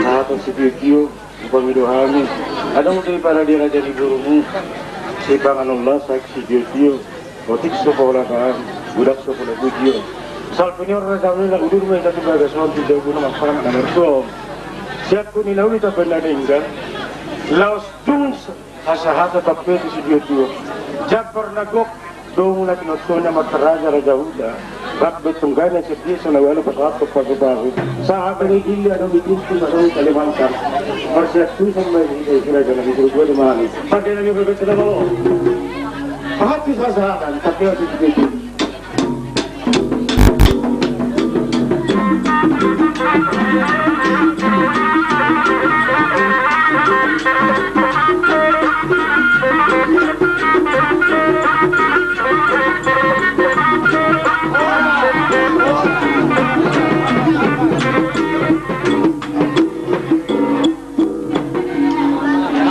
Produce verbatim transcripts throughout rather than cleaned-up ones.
Hata sitio-tio, upa mido hami. Adong do i pala di raja ni borumu. Sipanganon lasak sitio-tio. Otik so pola bahan, budak so pola bujio. Salpu ni on raja ni na udur ma hita tu bagas on tu jabu na mangkorang na mersuo. Siap ku ni na uli tapen na denggan. Laos dung hasahata tape tu sitio-tio. Jambar na gok. Dung na tinotonya martaraja raja huda. Bak betungganan sedia sana wala pasahat pasu-pasu. Sahat ni gili adong di pintu adong di Kalimantan. Marsiap tu sama di raja na di surga di mana. Pakai na di bebek sudah mau. Pahat bisa sahatan tapi harus di pintu.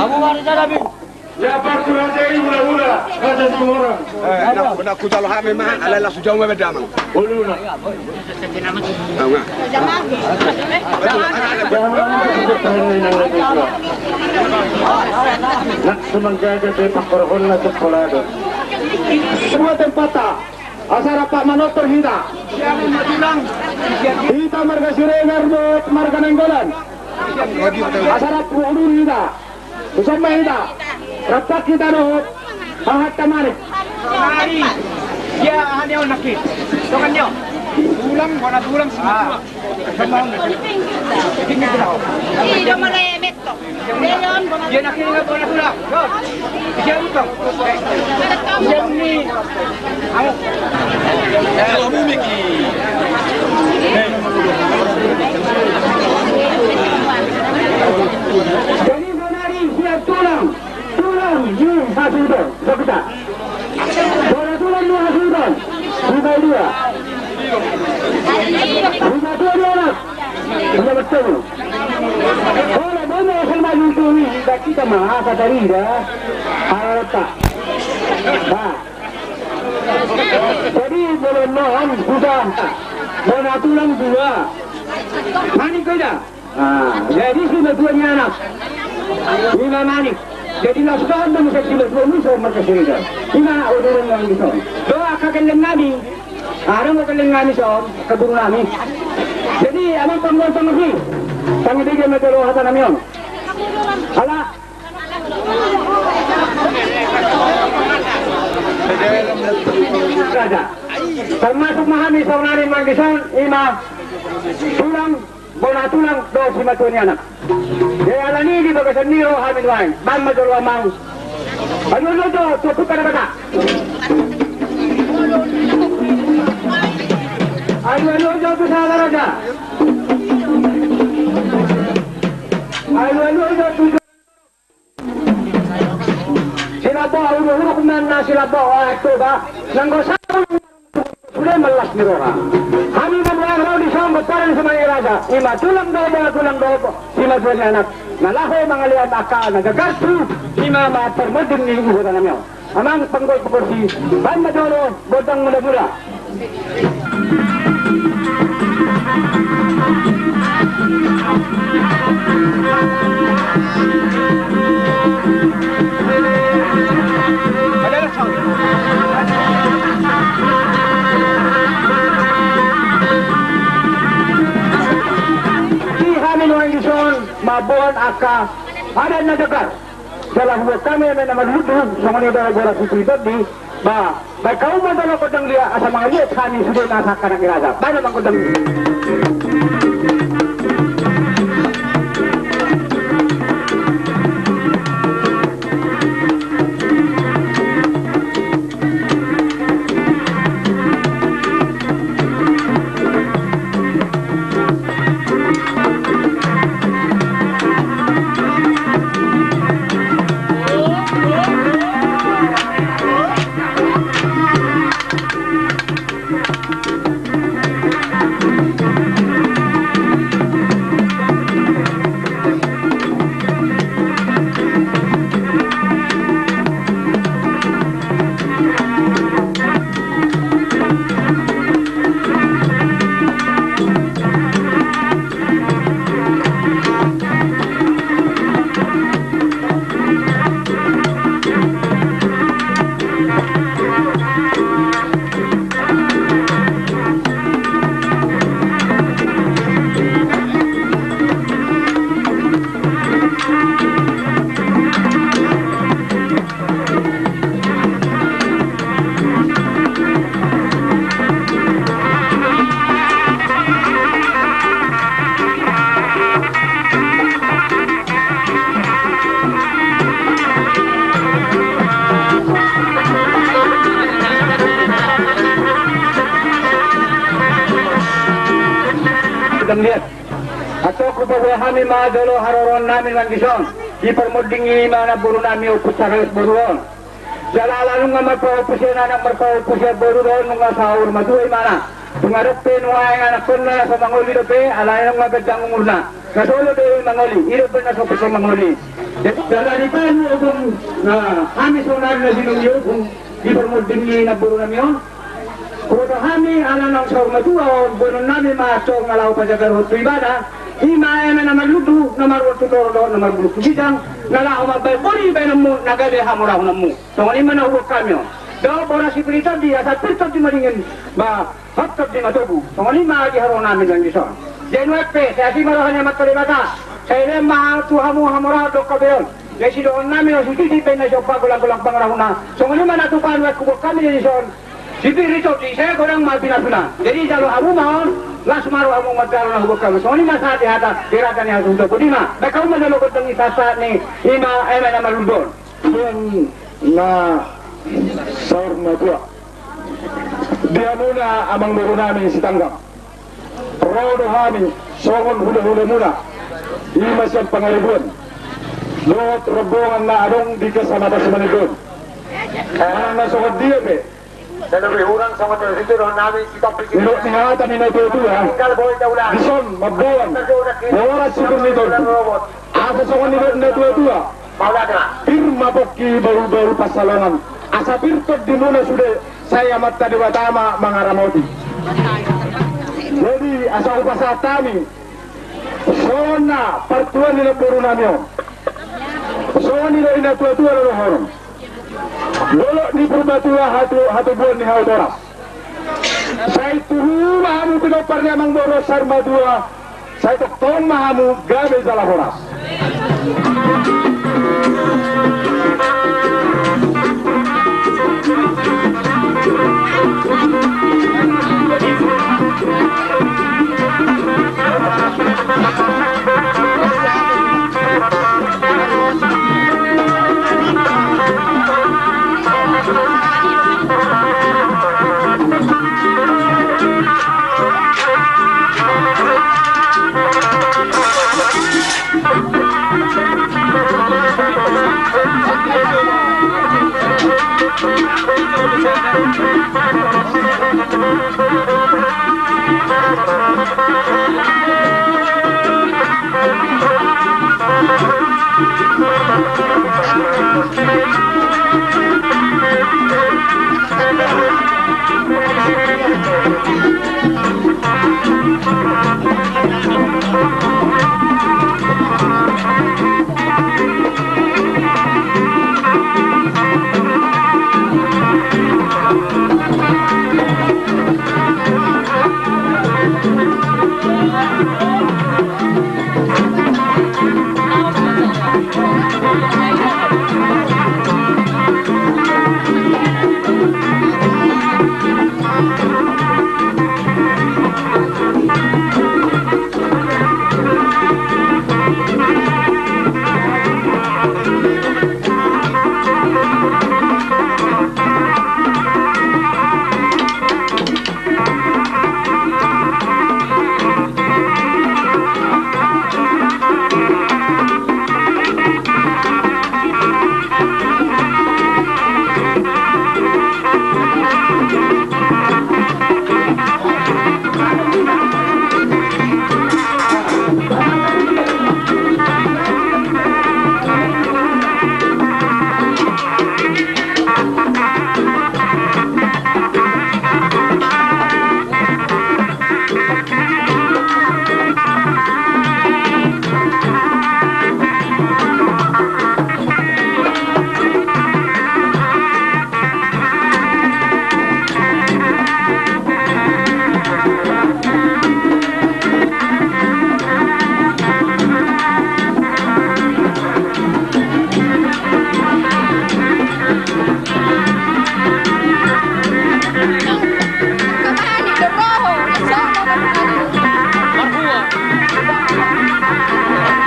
Abu mari sana, Bing. Ya, Pak Raja, ini mula-mula Raja Singorang. Eh, na, na kujalo hami ma, alai langsung jauh ma damang. Uluna. Tahu nggak? Nak sumanggaga de pakorhon na sekolah do. Semua tempat tak. Asal Pak Manotor hita. Hita marga Siregar dohot marga Nainggolan. Asal Pak Ulun hita. Husomba hita, rampak hita dohot, haha ta manik. Mari. Ia, aha ni on naki. Tongan ni on. Tulang, bona tulang, semua tulang. Sama on. Ini berapa? Ini nomor emet to. Ia naki, bona tulang. Ia utang. Ia ni. Jadi, bonari siap tulang, tulang ni hasuhuton, so hita. Bona tulang ni hasuhuton, hita dua. Hita dua di anak, hita bertemu. Bona, bona, asal maju tu, hita, hita mah, kata dia, harta. Nah. Jadi, bona on, hita, bona tulang dua. Manik ko ida. Ah, jadi simatua ni anak. Ima manik. Jadi na sudah on do muse simatua ni so marga Siregar. Ima uduran nami so. Do angka gelleng nami. Adong do gelleng nami so, angka guru nami. Jadi, amang panggol pangerti. Pangerti dia ma jolo hata nami on. Ala. Raja. Termasuk ma hami saonari ma dison, ima tulang, bona tulang, dohot simatua ni anak. Jadi alani di bagasan ni roha mi nuaeng, baen ma jolo amang. Alualuhon jo tu Ompunta Debata. Alualuhon jo tu Sahagaraja. Alualuhon jo tu Silamboh, huruk-huruk na Silamboh, ah, Toba. Nanggo sabar sude ma las ni roha. Hami ma nuaeng ro dison, pomparan ni Sumangga Raja. Ima tulang dohot, tulang dohot simatua ni anak. Na laho mangalean angka na gagar tu, ima ma parmonding ni ibebere nami on. Amang panggol pangerti, baen ma jolo gondang mula-mula. Di hami nuaeng dison mamboan angka adat na gagar. Jala huboan hami eme na marlundu, songon i do boras ni Tondi, ba, baen hamu ma jolo gondang dia, asa mangaliat hami sude na sangkanak ni raja. Baen ma gondang dia. Lihat. Antong hupaboa hami ma jolo haroroan nami nang dison. Di parmonding i ma namboru nami Ompu Sarius boru on. Jala ala nunga marpaompus ia anak, marpaompus ia boru do, nunga saur matua imana. Nunga dope nuaeng anakkonna na so mangoli dope, alai nunga ganjang umurna. Na so do i mangoli, i do umbahen na so mangoli. Jala di palu ogung, na hami saonari na di lombu ogung di parmonding ni namboru nami on. Huboto hami ala naung saur matua on, boanon nami ma antong na laho pajagar on tu ibana. I ma eme na marlundu, na maruan tu toru dohot na marbulung tu ginjang, na laho mambahen boni bahenonmu, na gabe hamorahononmu. Songon i ma na huboan hami on. Dohot boras Sipir Tondi, asa pir tondi madingin, ba hot tondi matogu. Songon i ma di haroro nami nang dison. Jadi nuaeng pe sai asi ma roha ni Amanta Debata. Sai lehon ma tu hamu hamorahon dohot habebeon. Jadi sidohonon nami on, sititi pe na siompa golang-golang pangarahutna. Songon i ma na tupa nuaeng huboan hami di dison. Sipir Tondi, sai godang ma pinapina. Jadi jalo hamu ma on, las ma rohamu manjalo na huboan hami. Songon i ma sahat di hata, di raja ni hasuhuton. Bodi ma, baen hamu ma jolo gondang ni sahat-sahat ni, i ma eme na marlundu on. Tuan na saur matua. Di hamuna amangboru nami Sitanggang. Ro do hami songon hula-hulamuna. I ma sian Pangaribuan. Dohot rombongan na adong di Kecamatan Simanjujung. Manang na songon dia pe. Didok ni hata ni natua-tua. Dison mamboan boras Sipir Tondi. Asa songon nidok ni natua-tua. Pir ma pongki, bahul-bahul pansalongan. Asa pir tondimuna sude, sai Amanta Debata ma mangaramoti. Jadi asa hupasahat hami songon na partuan ni namboru nami on. Songon nidok ni natua-tua na dohonon. Dolok ni Purbatua, hatu, hatubuan ni hau boras. Sai tubu ma hamu pinompar ni amangboru on saur matua. Sai tongtong ma hamu gabe jala horas.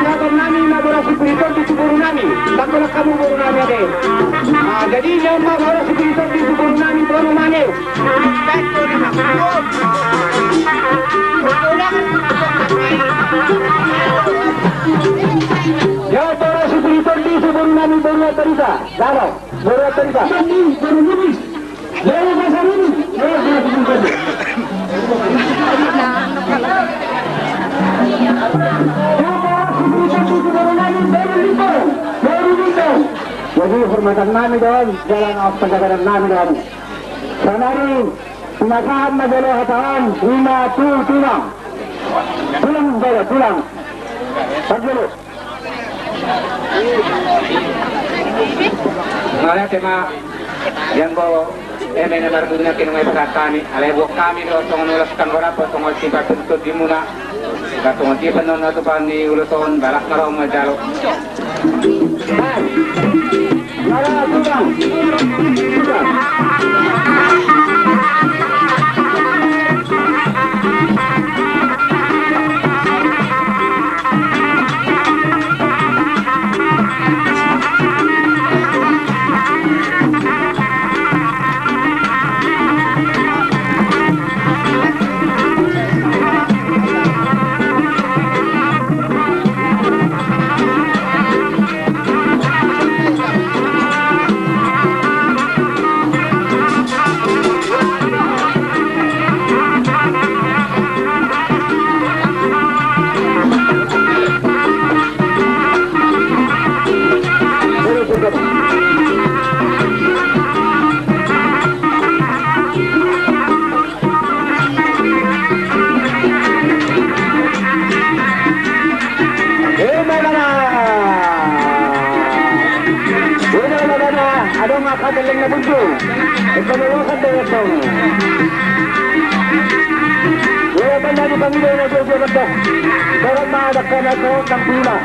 Serahon nami ma boras Sipir Tondi tu boru nami. Tangkolak hamu boru nami ate. Ah, jadi lehon ma boras Sipir Tondi tu boru nami, boru Maneu. Boru Tarita, jalo, Boru Tarita. Boru Lubis. Boru Pasar Ulu. Jadi hormatan nami do on, jala na panjaganan nami do on. Saonari, pinasahat ma jolo hata on, ima tu tulang. Tulang jolo, tulang. Parjolo. Mauliate ma, ianggo eme na marbunyi na kinungai pasahat hami, alai buat hami do songon ulos tanggo rap, songon sipat tuntut di muna, na songon sipat non na tupan ni ulos on, balas ma ro ma jalo. Ima ibana. Ima ibana. Adong angka gellengna punjung. Ito lolosan do adong. Ia banda di pangido na jojo mendok. Torop ma dakka na torop nang pina.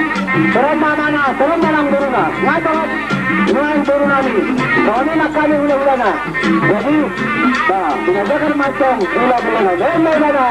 Torop ma mana, torop ma nang boruna. Ngatorop. Nuaeng borunami. Songon i nang hami hulahulana. Jadi, ba, pinajagar mantong hula-hulana. Ima ibana.